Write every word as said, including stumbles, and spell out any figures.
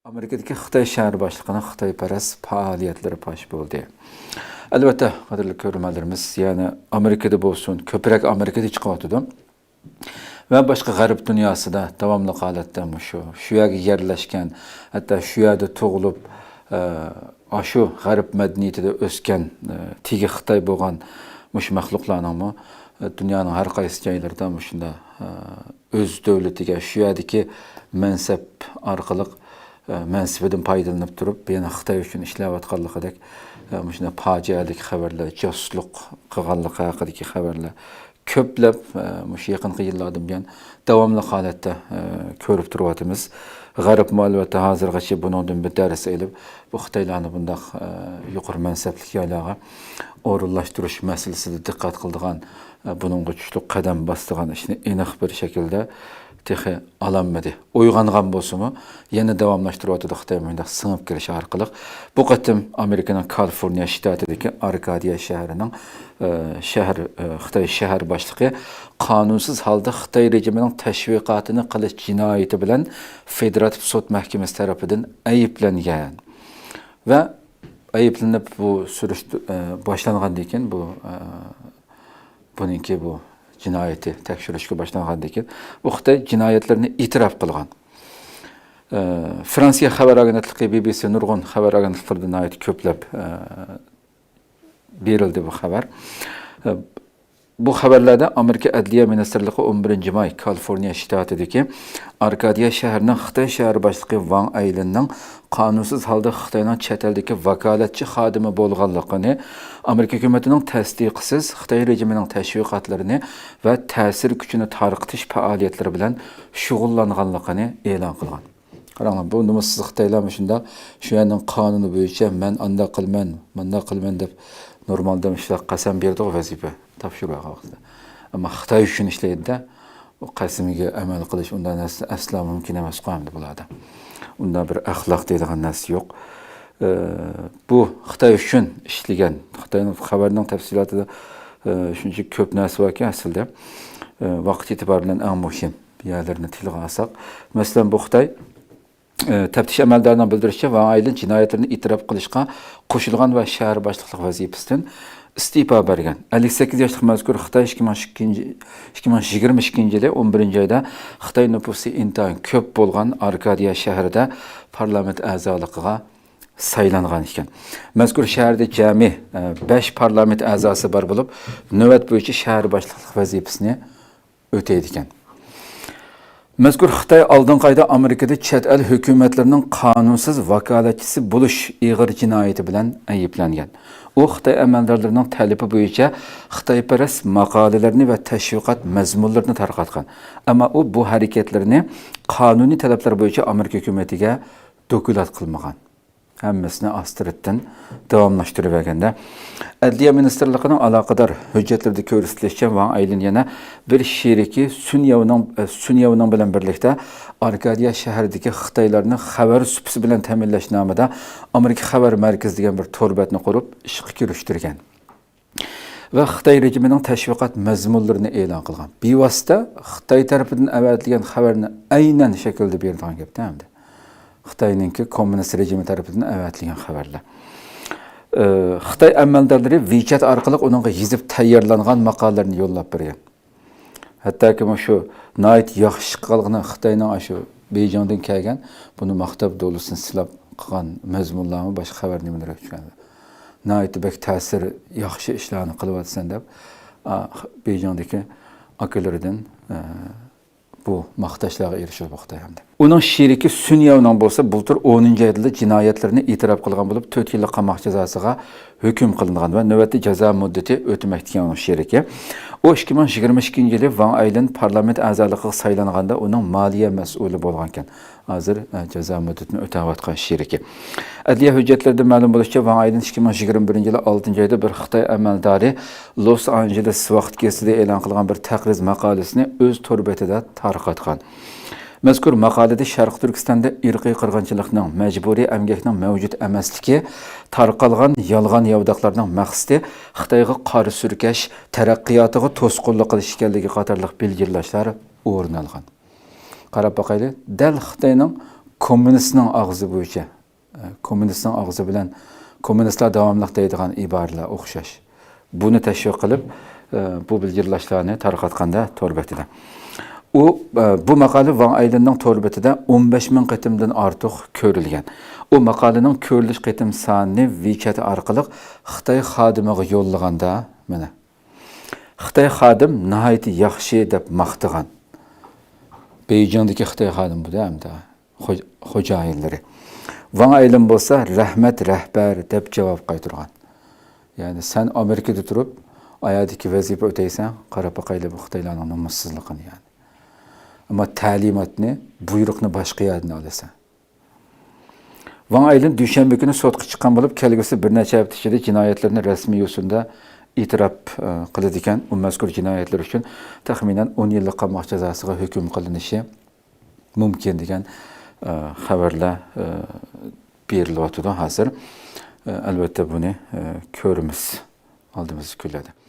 ئامېرىكىدىكى خىتاي شەھەر باشلىقىنىڭ خىتايپەرەس پائالىيەتلىرى پاش بولدى. ئەلۋەتتە، قەدىرلىك كۆرۈرمەنلىرىمىز، يەنى ئامېرىكىدا بولسۇن، كۆپرەك ئامېرىكىدا چىقىۋاتىدۇ. ۋە باشقا غەرب دۇنياسىدا داۋاملىق ھالەتتە مۇشۇ، شۇ يەرگە يەرلەشكەن، ھەتتا شۇ يەردە تۇغۇلۇپ، ئە، ئاشۇ غەرب مەدەنىيىتىدە ئۆسكەن، ئە، تېگى خىتاي بولغان مۇشۇ مەخلۇقلارنىڭمۇ، ئە، دۇنيانىڭ ھەر قايسى جايلىرىدا مۇشۇنداق، ئە، ئۆز دۆلىتىگە، شۇ يەردىكى مەنسەپ ئارقىلىق، ئە، مەنسىپىدىن پايدىلىنىپ تۇرۇپ، يەنە خىتاي ئۈچۈن ئىشلەۋاتقانلىقىدەك، ئە، مۇشۇنداق پاجىئەلىك خەۋەرلەر، جاسۇسلۇق قىلغانلىقى ھەققىدىكى خەۋەرلەر كۆپلەپ، ئە، مۇشۇ يېقىنقى يىللاردىن بۇيان داۋاملىق ھالەتتە، ئە، كۆرۈپ تۇرۇۋاتىمىز. غەربمۇ ئەلۋەتتە ھازىرغىچە بۇنىڭدىن بىر دەرس ئېلىپ، بۇ خىتايلارنى بۇنداق، ئە، يۇقىرى مەنسەپلىك جايلارغا ئورۇنلاشتۇرۇش مەسىلىسىدە دىققەت قىلىدىغان، ئە، بۇنىڭغا كۈچلۈك قەدەم باسىدىغان ئىشنى ئېنىق بىر شەكىلدە تېخى ئالالمىدى. ئويغانغان بولسىمۇ، يەنە داۋاملاشتۇرۇۋاتىدۇ خىتاي مۇنداق سىڭىپ كىرىش ئارقىلىق. بۇ قېتىم ئامېرىكىنىڭ كالىفورنىيە شتاتىدىكى ئاركادىيە شەھىرىنىڭ، ئە، شەھەر، ئە، خىتاي شەھەر باشلىقى قانۇنسىز ھالدا خىتاي رېجىمىنىڭ تەشۋىقاتىنى قىلىش جىنايىتى بىلەن فېدېراتىپ سوت مەھكىمىسى تەرىپىدىن ئەيىبلەنگەن ۋە ئەيىبلىنىپ بۇ سۈرۈشتۈ-، ئە، باشلانغاندىن كېيىن بۇ، ئە، بۇنىڭكى بۇ جىنايىتى تەكشۈرۈشكە باشلانغاندىن كېيىن، بۇ خىتاي جىنايەتلىرىنى ئېتىراپ قىلغان. ئە، فرانسىيە خەۋەر ئاگېنتلىقى، بى بى سى، نۇرغۇن خەۋەر ئاگېنتلىقلىرىدا ناھايىتى كۆپلەپ، ئە، بېرىلدى بۇ خەۋەر. ئە، بۇ خەۋەرلەردە ئامېرىكا ئەدلىيە مىنىستىرلىقى ئون بىرىنچى ماي كالىفورنىيە شتاتىدىكى ئاركادىيە شەھىرىنىڭ خىتاي شەھەر باشلىقى ۋاڭ ئەيلىننىڭ قانۇنسىز ھالدا خىتاينىڭ چەت ئەلدىكى ۋاكالەتچى خادىمى بولغانلىقىنى، ئامېرىكا ھۆكۈمىتىنىڭ تەستىقىسىز خىتاي رېجىمىنىڭ تەشۋىقاتلىرىنى ۋە تەسىر كۈچىنى تارقىتىش پائالىيەتلىرى بىلەن شۇغۇللانغانلىقىنى ئېلان قىلغان. قاراڭلار، بۇ نومۇسسىز خىتايلار مۇشۇنداق، شۇ يەرنىڭ قانۇنى بويىچە مەن ئانداق قىلىمەن، مۇنداق قىلىمەن دەپ نورمالدا مۇشۇنداق قەسەم بېرىدىغۇ ۋەزىپە تاپشۇرۇۋالغان ۋاقتىدا. ئەمما خىتاي ئۈچۈن ئىشلەيدىدە، ئۇ قەسىمىگە ئەمەل قىلىش، ئۇنداق نەرسە ئەسلا مۇمكىن ئەمەسقۇ ئەمدى بۇلاردا. ئۇنداق بىر ئەخلاق دەيدىغان نەرسە يوق. ئە، بۇ خىتاي ئۈچۈن ئىشلىگەن، خىتاينىڭ خەۋەرنىڭ تەپسىلاتىدا، ئە، شۇنچە كۆپ نەرسە باركەن ئەسلىدە. ئە، ۋاقىت ئېتىبارى بىلەن ئەڭ مۇھىم يەرلىرىنى تىلغا ئالساق، مەسىلەن، بۇ خىتاي، ئە، تەپتىش ئەمەلدارىنىڭ بىلدۈرۈشىچە، ۋاڭ ئايلىن جىنايەتلىرىنى ئېتىراپ قىلىشقا قوشۇلغان ۋە شەھەر باشلىقلىق ۋەزىپىسىدىن ئىستېپا بەرگەن. ئەللىك سەككىز ياشلىق مەزكۇر خىتاي ئىككى مىڭ ئىككىنچى، ئىككى مىڭ يىگىرمە ئىككىنچى يىلى ئون بىرىنچى ئايدا خىتاي نوپۇسى ئىنتايىن كۆپ بولغان ئاركادىيە شەھىرىدە پارلامېنت ئەزالىقىغا سايلانغان ئىكەن. مەزكۇر شەھەردە جەمئىي، ئە، بەش پارلامېنت ئەزاسى بار بولۇپ، نۆۋەت بويىچە شەھەر باشلىقلىق ۋەزىپىسىنى ئۆتەيدىكەن. مەزكۇر خىتاي ئالدىنقى ئايدا ئامېرىكىدا چەت ئەل ھۆكۈمەتلىرىنىڭ قانۇنسىز ۋاكالەتچىسى بولۇش ئېغىر جىنايىتى بىلەن ئەيىبلەنگەن. ئۇ خىتاي ئەمەلدارلىرىنىڭ تەلىپى بويىچە خىتايپەرەس ماقالىلىرىنى ۋە تەشۋىقات مەزمۇنلىرىنى تارقاتقان. ئەمما ئۇ بۇ ھەرىكەتلىرىنى قانۇنىي تەلەپلەر بويىچە ئامېرىكا ھۆكۈمىتىگە دوكلات قىلمىغان. ھەممىسىنى ئاستىرتتىن داۋاملاشتۇرۇۋەرگەندە، ئەدلىيە مىنىستىرلىقىنىڭ ئالاقىدار ھۆججەتلىرىدە كۆرسىتىلىشىچە، ۋاڭ ئەيلىن يەنە بىر شېرىكى سۈن ياۋنىڭ، سۈن ياۋنىڭ بىلەن بىرلىكتە ئاركادىيە شەھىرىدىكى خىتايلارنى خەۋەر سۇپىسى بىلەن تەمىنلەش نامىدا ئامېرىكا خەۋەر مەركىزى دېگەن بىر تور بەتنى قۇرۇپ ئىشقا كىرىشتۈرگەن. ۋە خىتاي رېجىمىنىڭ تەشۋىقات مەزمۇنلىرىنى ئېلان قىلغان. بىۋاسىتە خىتاي تەرىپىدىن ئەۋەتىلگەن خەۋەرنى ئەينەن شەكىلدە بېرىدىغان گەپتە ئەمدى. خىتاينىڭكى كوممۇنىست رېجىمى تەرىپىدىن ئەۋەتىلگەن خەۋەرلەر. ئى، خىتاي ئەمەلدارلىرى ۋىچەت ئارقىلىق ئۇنىڭغا يېزىپ تەييارلانغان ماقالىلەرنى يوللاپ بەرگەن. ھەتتاكى مۇشۇ ناھايىتى ياخشى چىققانلىقىنى خىتاينىڭ ئاشۇ بېيجىڭدىن كەلگەن، بۇنى ماختاپ دولىسىنى سىلاپ قىلغان مەزمۇنلارمۇ باشقا خەۋەر نېمىلەرگە چۈشكەن. ناھايىتى بەك تەسىر، ياخشى ئىشلارنى قىلىۋاتىسەن دەپ، ئا، بېيجىڭدىكى ئاكىلىرىدىن، ئە، بۇ ماختاشلارغا ئېرىشىدۇ بۇ خىتاي ھەمدە. ئۇنىڭ شېرىكى سۈن ياۋنىڭ بولسا بۇلتۇر ئونىنچى ئايدا جىنايەتلىرىنى ئېتىراپ قىلغان بولۇپ، تۆت يىللىق قاماق جازاسىغا ھۆكۈم قىلىنغان ۋە نۆۋەتتە جازا مۇددىتى ئۆتىمەكتىكەن ئۇنىڭ شېرىكى. ئۇ ئىككى مىڭ يىگىرمە ئىككىنچى يىلى ۋاڭ ئايلىن پارلامېنت ئەزالىقىغا سايلانغاندا ئۇنىڭ مالىيە مەسئۇلى بولغانىكەن. ھازىر، ئە، جازا مۇددىتىنى ئۆتەۋاتقان شېرىكى. ئەدلىيە ھۆججەتلىرىدىن مەلۇم بولۇشىچە، ۋاڭ ئايلىن ئىككى مىڭ يىگىرمە بىرىنچى يىلى ئالتىنچى ئايدا بىر خىتاي ئەمەلدارى لوس ئانژېلېس ۋاقىت گېزىتىدە ئېلان قىلغان بىر تەقرىز ماقالىسىنى ئۆز تور بېتىدە تارقاتقان. مەزكۇر ماقالىدە شەرقىي تۈركىستاندا ئىرقىي قىرغىنچىلىقنىڭ، مەجبۇرىي ئەمگەكنىڭ مەۋجۇت ئەمەسلىكى، تارقالغان يالغان ياۋىداقلارنىڭ مەقسىتى خىتايغا قارا سۈركەش، تەرەققىياتىغا توسقۇنلۇق قىلىش ئىكەنلىكى قاتارلىق بىلگىلەشلەر ئورۇن ئالغان. قاراپ باقايلى، دەل خىتاينىڭ كوممۇنىستنىڭ ئاغزى بويىچە، ئە، كوممۇنىستنىڭ ئاغزى بىلەن كوممۇنىستلار داۋاملىق دەيدىغان ئىبارىلەر ئوخشاش. بۇنى تەشۋىق قىلىپ، ئە، بۇ بىلگىرلاشلارنى تارقاتقاندا تور بېتىدە. ئۇ، ئە، بۇ ماقالە ۋاڭ ئايلىننىڭ تور بېتىدە ئون بەش مىڭ قېتىمدىن ئارتۇق كۆرۈلگەن. ئۇ ماقالىنىڭ كۆرۈلۈش قېتىم سانىنى ۋىچەت ئارقىلىق خىتاي خادىمىغا يوللىغاندا، مانا، خىتاي خادىم ناھايىتى ياخشى دەپ ماختىغان. بېيجىڭدىكى خىتاي خادىم بۇ-دە ئەمدى. خو-، خوجايىنلىرى. ۋاڭ ئايلىن بولسا، «رەھمەت، رەھبەر» دەپ جاۋاب قايتۇرغان. يەنى، سەن ئامېرىكىدا تۇرۇپ، ئايەردىكى ۋەزىپە ئۆتەيسەن، قاراپ باقايلى بۇ خىتايلارنىڭ نومۇسسىزلىقىنى، يەنى. ئەمما تەلىماتنى، بۇيرۇقنى باشقا يەردىن ئالىسەن. ۋاڭ ئايلىن دۈشەنبە كۈنى سوتقا چىققان بولۇپ، كەلگۈسى بىر نەچچە ھەپتە ئىچىدە جىنايەتلىرىنى رەسمىي يوسۇندا ئېتىراپ، ئە، قىلىدىكەن. ئۇ مەزكۇر جىنايەتلىرى ئۈچۈن تەخمىنەن ئون يىللىق قاماق جازاسىغا ھۆكۈم قىلىنىشى مۇمكىن دېگەن، ئە، خەۋەرلەر، ئە، بېرىلىۋاتىدۇ ھازىر. ئە، ئەلۋەتتە بۇنى، ئە، كۆرىمىز ئالدىمىزدىكى كۈنلەردە.